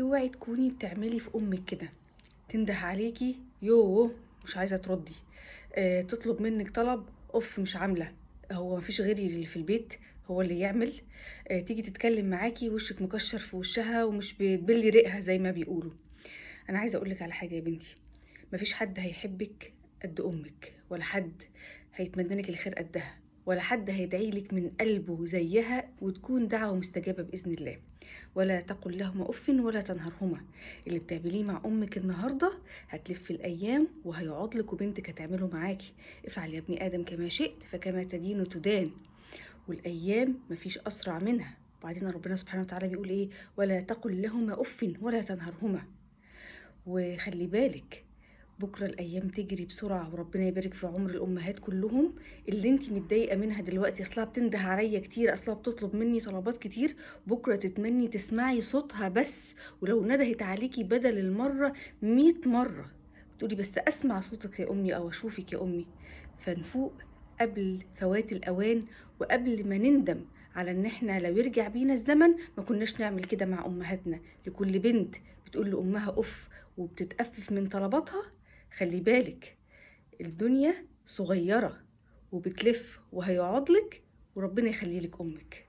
اوعي تكوني بتعملي في امك كده، تنده عليكي يوه مش عايزه تردي، تطلب منك طلب اوف مش عامله، هو مفيش غيري اللي في البيت هو اللي يعمل، تيجي تتكلم معاكي وشك مكشر في وشها ومش بتبلي ريقها زي ما بيقولوا. انا عايزه اقولك على حاجة يا بنتي، مفيش حد هيحبك قد امك، ولا حد هيتمنى لك الخير قدها، ولا حد هيدعي لك من قلبه زيها وتكون دعوه مستجابة باذن الله. ولا تقل لهما اف ولا تنهرهما. اللي بتعمليه مع امك النهارده هتلف الايام وهيقعد لك وبنتك هتعمله معاكي. افعل يا ابن ادم كما شئت فكما تدين تدان، والايام مفيش اسرع منها. وبعدين ربنا سبحانه وتعالى بيقول ايه؟ ولا تقل لهما اف ولا تنهرهما. وخلي بالك بكره الايام تجري بسرعة، وربنا يبارك في عمر الامهات كلهم. اللي انت متضايقة منها دلوقتي اصلها بتنده عليا كتير، اصلها بتطلب مني طلبات كتير، بكره تتمني تسمعي صوتها بس، ولو ندهت عليكي بدل المرة 100 مرة تقولي بس اسمع صوتك يا امي او اشوفك يا امي. فنفوق قبل فوات الاوان، وقبل ما نندم على ان احنا لو يرجع بينا الزمن ما كناش نعمل كده مع امهاتنا. لكل بنت بتقول لامها اوف وبتتأفف من طلباتها، خلي بالك الدنيا صغيرة وبتلف وهيقعد لك، وربنا يخلي لك أمك.